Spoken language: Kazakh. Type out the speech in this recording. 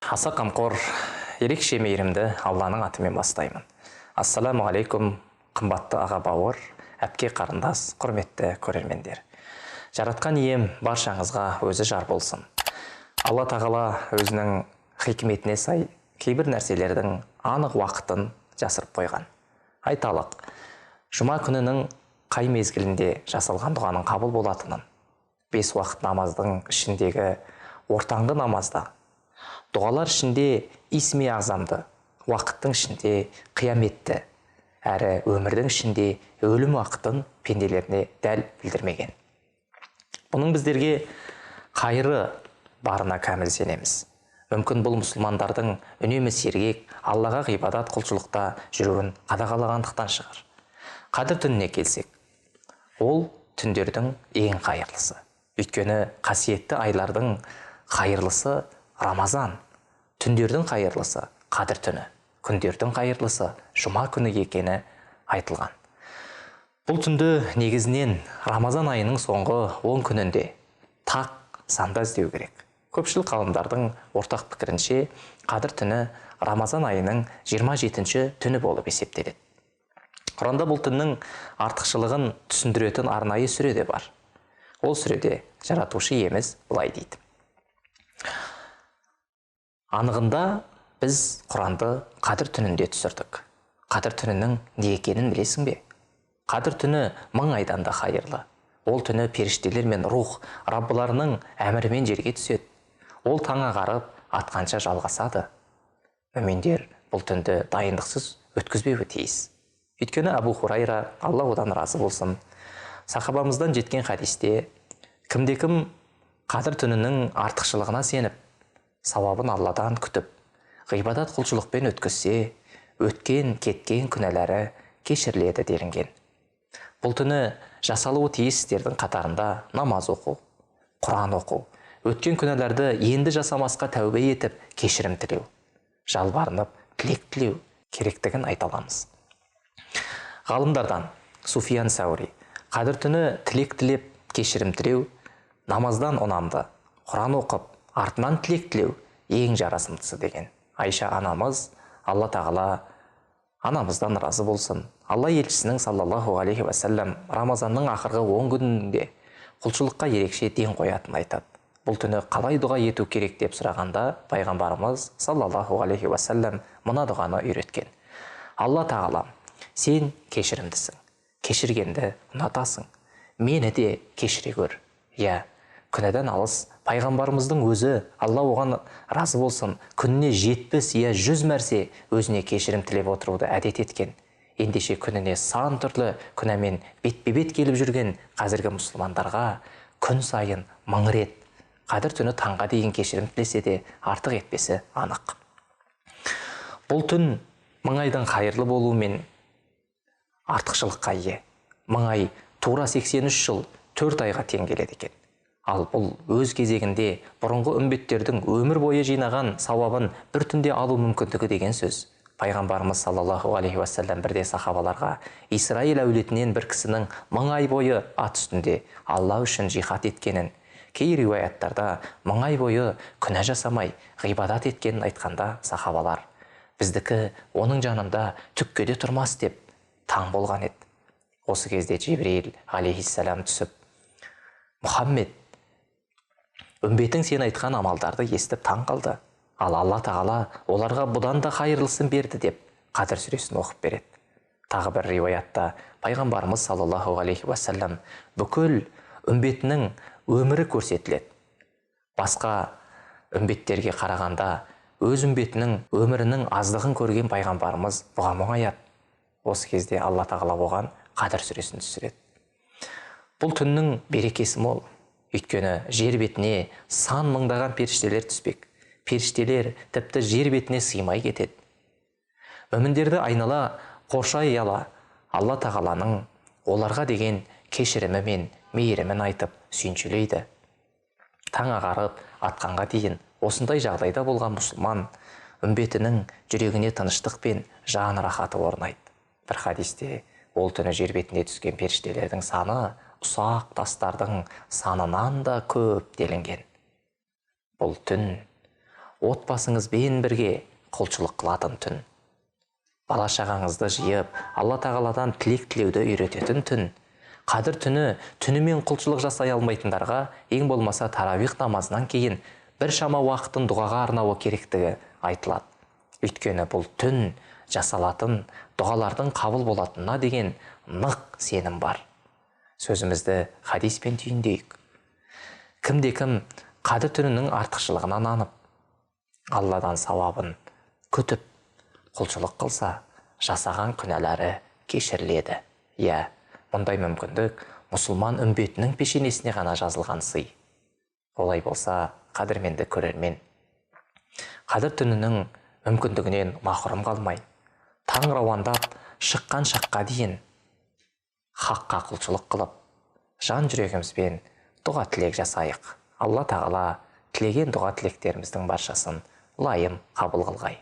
Аса қамқор, ерекше мейірімді Алланың атымен бастаймын. Ассаламу алейкум, қымбатты аға бауыр, әпке қарындас, құрметті көрермендер. Жаратқан ием баршаңызға өзі жар болсын. Алла тағала өзінің хикметіне сай кейбір нәрселердің анық уақытын жасырып қойған. Айталық, жұма күнінің қай мезгілінде жасалған дұғаның қабыл болатынын, бес уақыт намаздың ішіндегі ортаңғы намазда, дұғалар ішінде исми ағзамды, уақыттың ішінде қияметті, әрі өмірдің ішінде өлім уақытын пенделеріне дәл білдірмеген. Бұның біздерге қайыры барына кәміл сенеміз. Мүмкін бұл мұсылмандардың үнемі сергек, Аллаға ғибадат құлшылықта жүруін қадағалағандықтан шығар. Қадір түніне келсек, ол түндердің ең қайырлысы. Өйткені қасиетті айлардың қайырлысы Рамазан, түндердің қайырлысы Қадір түні, күндердің қайырлысы жұма күні екені айтылған. Бұл түнді негізінен Рамазан айының соңғы 10 күнінде тақ санда іздеу керек. Көпшілік ғалымдардың ортақ пікірінше, Қадір түні Рамазан айының 27-ші түні болып есептеледі. Құранда бұл түннің артықшылығын түсіндіретін арнайы сүре де бар. Ол сүреде жаратушы иеміз былай дейді. Анығында біз Құранды Қадір түнінде түсірдік. Қадір түнінің не екенін білесің бе? Қадір түні мың айдан да қайырлы. Ол түні періштелер мен рух Раббыларының әмірімен жерге түседі. Ол таң ағарып атқанша жалғасады. Мүминдер бұл түнді дайындықсыз өткізбеуі тиіс. Өйткені Абу Хурайра, Алла одан разы болсын, сахабамыздан жеткен хадисте кімде-кім Қадір түнінің артықшылығына сеніп, сауабын Алладан күтіп, ғибадат құлшылықпен өткізсе, өткен кеткен күнәлары кешіріледі делінген. Бұл түні жасалуы тиіс істердің қатарында намаз оқу, Құран оқу, өткен күнәларды енді жасамасқа тәубе етіп, кешірім тілеу, жалбарынып тілек тілеу керектігін айта аламыз. Ғалымдардан Суфиян Сәури Қадір түні тілек тілеп, кешірім тілеу, намаздан ұнамды, Құран оқып, артынан тілек тілеу ең жарасымдысы деген. Айша анамыз, Алла тағала анамыздан разы болсын, Алла елшісінің саллаллаху алейхи уассалам Рамазанның ақырғы 10 күнінде құлшылыққа ерекше ден қоятынын айтады. Бұл түні қалай дұға ету керек деп сұрағанда, пайғамбарымыз саллаллаху алейхи уассалам мына дұғаны үйреткен. Алла тағала, сен кешірімдісің, кешіргенді ұнатасың, мені де кешіре көр. Иә, күнәдан алыс пайғамбарымыздың өзі, Алла оған разы болсын, күніне 70 я 100 мәрсе өзіне кешірім тілеп отыруды әдет еткен. Ендеше күніне сан түрлі күнәмен бетпе-бет келіп жүрген қазіргі мұсылмандарға күн сайын 1000 рет Қадір түні таңға дейін кешірім тілесе де артық етпесі анық. Бұл түн мың айдың қайырлы болуымен артықшылыққа ие. Мың ай тура 83 жыл 4 айға тең келеді екен. Ал бұл өз кезегінде бұрынғы үмбеттердің өмір бойы жинаған сауабын бір түнде алу мүмкіндігі деген сөз. Пайғамбарымыз саллаллаху алейхи уассалам бірде сахабаларға Исраил әулетінен бір кісінің мың ай бойы ат үстінде Алла үшін жихад еткенін, кей риуаяттарда мың ай бойы күнә жасамай ғибадат еткенін айтқанда, сахабалар біздікі оның жанында түкке де тұрмас деп таң болған еді. Осы кезде Жибрил алейхиссалам түсіп, Мұхаммед, үмбетің сен айтқан амалдарды естіп таң қалды. Ал Алла тағала оларға бұдан да қайырлысын берді деп Қадір сүресін оқып береді. Тағы бір риуаятта пайғамбарымыз саллаллаху алейхи уассалам бүкіл үмбетінің өмірі көрсетіледі. Басқа үмбеттерге қарағанда өз үмбетінің өмірінің аздығын көрген пайғамбарымыз бұған мұңаяды. Осы кезде Алла тағала оған Қадір сүресін түсіреді. Бұл түннің берекесі мол. Өйткені жер бетіне сан мыңдаған періштелер түспек. Періштелер тіпті жер бетіне сыймай кетеді. Мүміндерді айнала қоршай ала Алла тағаланың оларға деген кешірімі мен мейірімін айтып сүйіншілейді. Таң ағарып атқанға дейін осындай жағдайда болған мұсылман үмбетінің жүрегіне тыныштық пен жан рахаты орнайды. Бір хадисте ол түні жер бетіне түскен періштелердің саны ұсақ тастардың санынан да көп делінген. Бұл түн Отбасыңызбен бірге құлшылық қылатын түн. Бала шағаңызды жиып, Алла тағаладан тілек тілеуді үйрететін түн. Қадір түні түнімен құлшылық жасай алмайтындарға ең болмаса таравих намазынан кейін бір шама уақытын дұғаға арнауы керектігі айтылады. Өйткені бұл түн жасалатын дұғалардың қабыл болатынына деген нық сенім бар. Сөзімізді хадиспен түйіндейік. Кімде кім Қадір түнінің артықшылығына нанып, Алладан сауабын күтіп, құлшылық қылса, жасаған күнәлары кешіріледі. Иә, мұндай мүмкіндік мұсылман үмбетінің пешенесіне ғана жазылған сый. Олай болса, қадірменді көрермен, Қадір түнінің мүмкіндігінен махрұм қалмай, таң рауандап шыққан шаққа дейін хаққа құлшылық қылып, жан жүрегімізбен дұға тілек жасайық. Алла тағала тілеген дұға тілектеріміздің баршасын лайым қабыл қылғай.